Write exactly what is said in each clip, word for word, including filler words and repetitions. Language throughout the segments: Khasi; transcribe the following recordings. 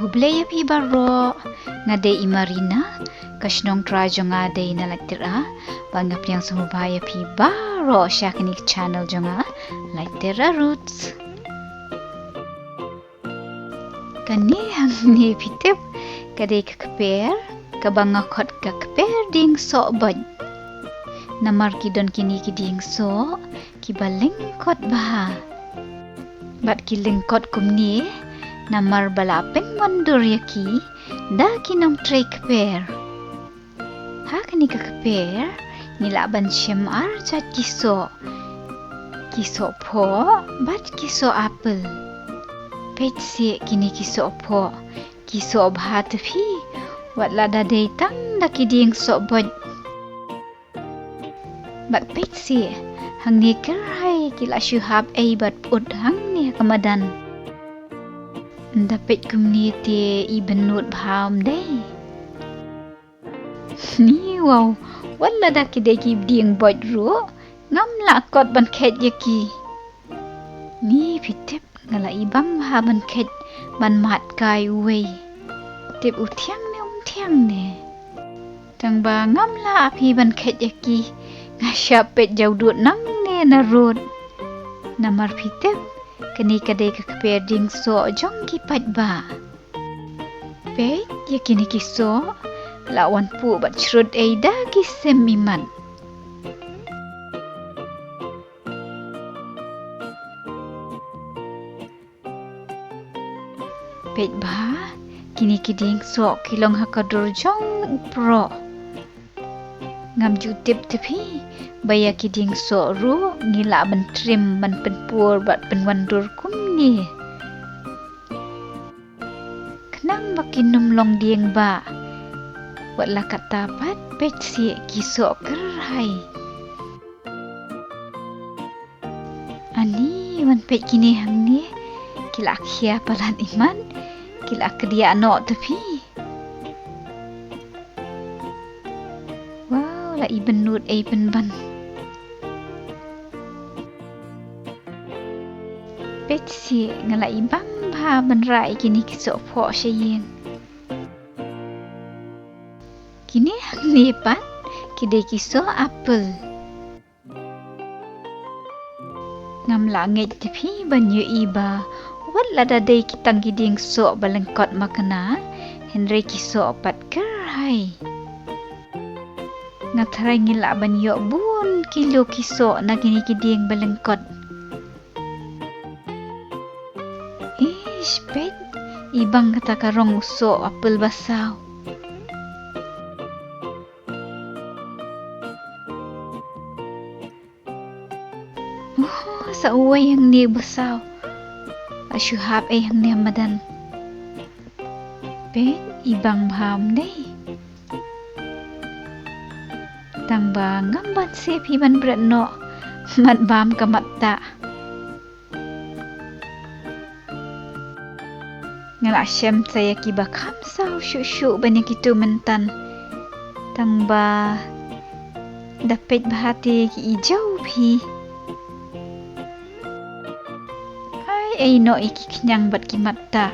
Khublei ïa phi baroh, nga dei i Marina, ka shnong trai jong nga dei na Laittera, bad nga pdiang sngewbha ïa phi baroh sha kane ka channel jong nga, Laittera Roots. Kane hangne phi tip, ka dei ka kper, kaba nga khot ka kper dieng soh boit. Namar ki don kine ki dieng soh, kiba lyngkot bha. Bad ki lyngkot kumne, namar ba la pynwandur ïa ki, da ki nongtrei kper. Ha kane ka kper, ngi lah ban shem ar jait ki soh. Ki soh phoh, bad ki soh apple. Peit seh kine ki soh phoh, ki soh bha te phi, wat la da dei tang da ki dieng soh boit. Bad peit seh, hangne kyrhai ki la shu hap ei bad pyut hangne ha ka madan. Nda peit kumne te i bynnud bha ym dei. Ni wow, wat la da ki dei ki dieng boit ruh, ngam lah kot ban khet ïa ki. Ni phi tip, nga la i bang bha ban khet, ban mad kai uwei. Tip u thiang ne um thiang ne. Tang ba ngam lah phi ban khet ïa ki, nga shah peit jaw dud nangne na rud. Namar phi tip, kane ka dei ka kper dieng soh jong ki paidbah. Peit ïa kine ki soh, la wan puh bad shrut ei da ki sim imat. Peit bha, kine ki dieng soh ki long ha ka dur jong u proh. Ngam ju tip te phi, ba ïa ki dieng soh ruh, ngi lah ban trim, ban pynpur, bad pynwandur kumne. Khnang ba kin ym long dieng bah. Wat la katta pat peit seh ki soh kyrhai. Ani, wan peit kine hangne. Ki la khia palat imat. Ki la kdiah noh te phi. Wow, la i bynnud ei pynban. Peit seh, nga la i bang bha ban rah ïa kine ki soh phoh sha ïing. Kine hangne pat, ki dei ki soh apple. Ngam lah ngeit te phi ban ïohi ba, wat la da dei ki tang ki dieng soh ba lyngkot makna, hynrei ki soh pat kyrhai. Nga tharai ngi lah ban ïoh bun kilo ki soh na kine ki dieng ba lyngkot. Ish, peit, i bang kata ka rong u soh apple ba saw. Oh, sa uwei hangne ba saw. La shu hap ei hangne ha madan. Peit, i bang bha ym dei. Tang ba ngam ban sep hi ban bret noh. Mat bam ka mat ta. Nga la shem sa ïa kiba kham saw shuh shuh ban ïa kitu myntan. Tang ba da peit bha te ki i jaw phi. Ai, ai noh ïa ki khñiang bad ki mat ta.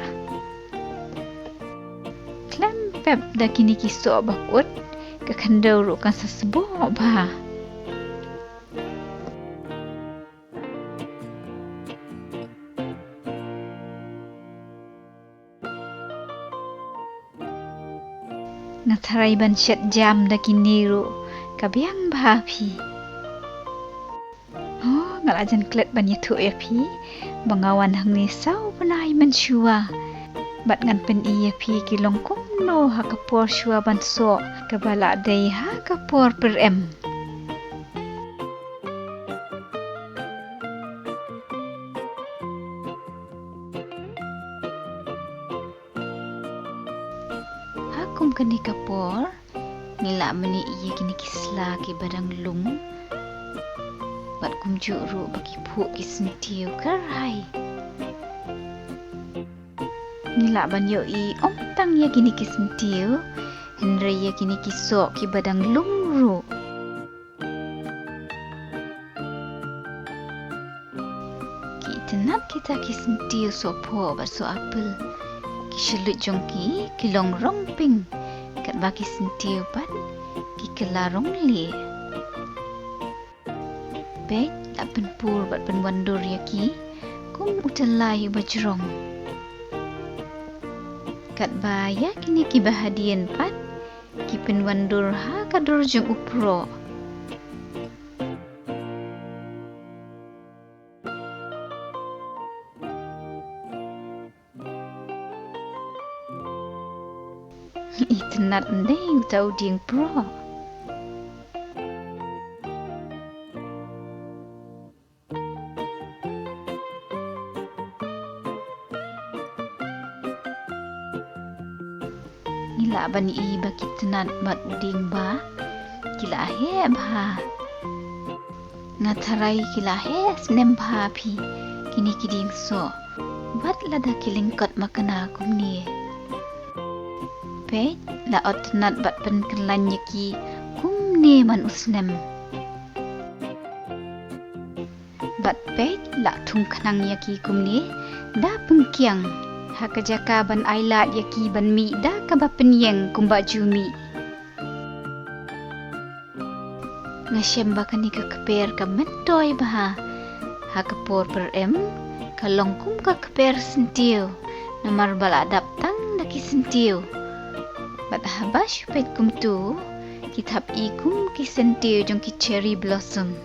Khlem pep da kine ki soh ba kut, ka khyndew ruh kan sa sboh bha. Nga tharai ban shet jam da kine ruh ka biang bha phi. Oh, nga la jan klet ban ïathuh ïa phi ba nga wan hangne saw bnai mynshuwa. Bad ngan pyni ïa phi ki long kumno ha ka por shuwa ban soh kaba la dei ha ka por pyrem. Ha kum kane ka por, ngi lah ban ïohi ïa kine ki sla kiba dang lung. Bad kumjuh ruh ba ki phuh ki syntiew kyrhai. Ngi lah ban ïohi ym tang ïa kine ki syntiew, hynrei ïa kine ki soh kiba dang lung ruh. Ki itynnad kita ki syntiew soh phoh bad soh apple. Shlur jong ki ki long rong pink, katba ki syntiew pat ki kylla rong lieh. Peit, la pynpur bad pynwandur ïa ki kum u tyllai uba jrong. Katba ïa kine kiba hadien pat ki pynwandur ha ka dur jong u proh. Itynnad ndei uta u dieng proh. Ngi lah ban i ba ki tnat bad u dieng ba ki la heh bha. Nga tharai ki la heh snem bha phi kine ki dieng soh, wat lada ki lyngkot makna kumne. Peit, la ot tnat bad pynkyllaiñ ïa ki kumne man u snem. Bad peit, la thung khnang ïa ki kumne da pynkiang, ha ka jaka ban ailad ïa ki ban mih da kaba pynïeng kumba ju mih. Nga shem ba kane ka kper ka myntoi bha. Ha ka por pyrem ka long kum ka kper syntiew, namar ba la dap tang da ki syntiew. Bad haba shu peit kumtu, ki thap i kum ki syntiew jong ki cherry blossom.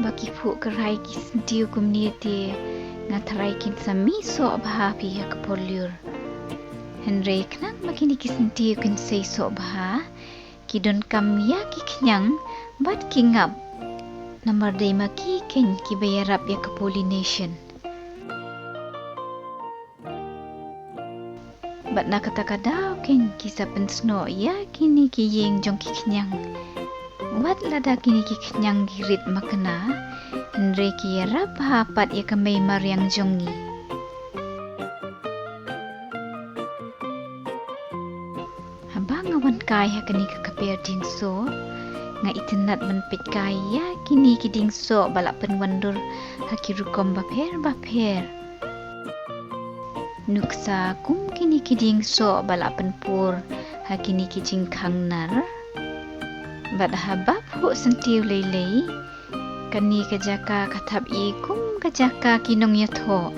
Ba ki phuh kyrhai ki syntiew kumne te, nga tharai kin sa mih soh bha phi ha ka por lyiur. Hynrei khnang ba kine ki syntiew kin sei soh bha, ki donkam ïa ki khñiang bad ki ngap. Namar dei ma ki keiñ kiba ïarap ïa ka pollination. Bad na kata ka daw keiñ ki sa pynsnoh ïa kine ki ïing jong ki khñiang. Wat lada kine ki khñiang ki rit makna, hynrei ki ïarap bha pat ïa ka mei mariang jong ngi. Haba nga wan kai ha kane ka kper dieng soh, nga itynnad ban peit kai ïa kine ki dieng soh ba la pynwandur ha ki rukom bapher bapher. Nuksa kum kine ki dieng soh ba la pynpur ha kine ki jingkhang nar. Bad haba phuh syntiew lei lei, kane ka jaka ka thap i kum ka jaka ki nongïathoh.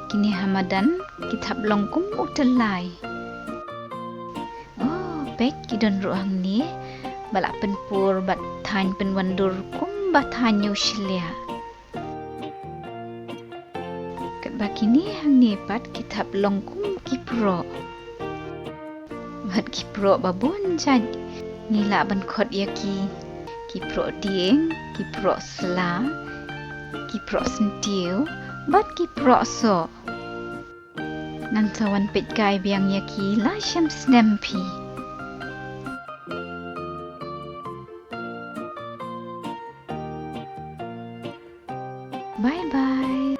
Kine ha madan ki thap long kum u tyllai. Oh, peit ki don ruh hangne ba la pynpur bad thaiñ pynwandur kumba thaiñ ïa u shliah. Katba kine hangne pat ki thap long kum ki proh. Bad ki proh ba bun jait ngi lah ban khot ïa ki, ki proh dieng, ki proh sla, ki proh syntiew, bad ki proh soh. Ngan sa wan peit kai biang ïa ki la shem snem phi. Bye bye.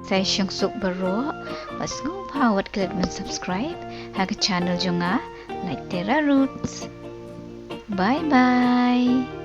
Sa ïa shong suk baroh, bad sngewbha wat klet ban subscribe ha ka channel jong nga, Light Terra Roots. Bye bye.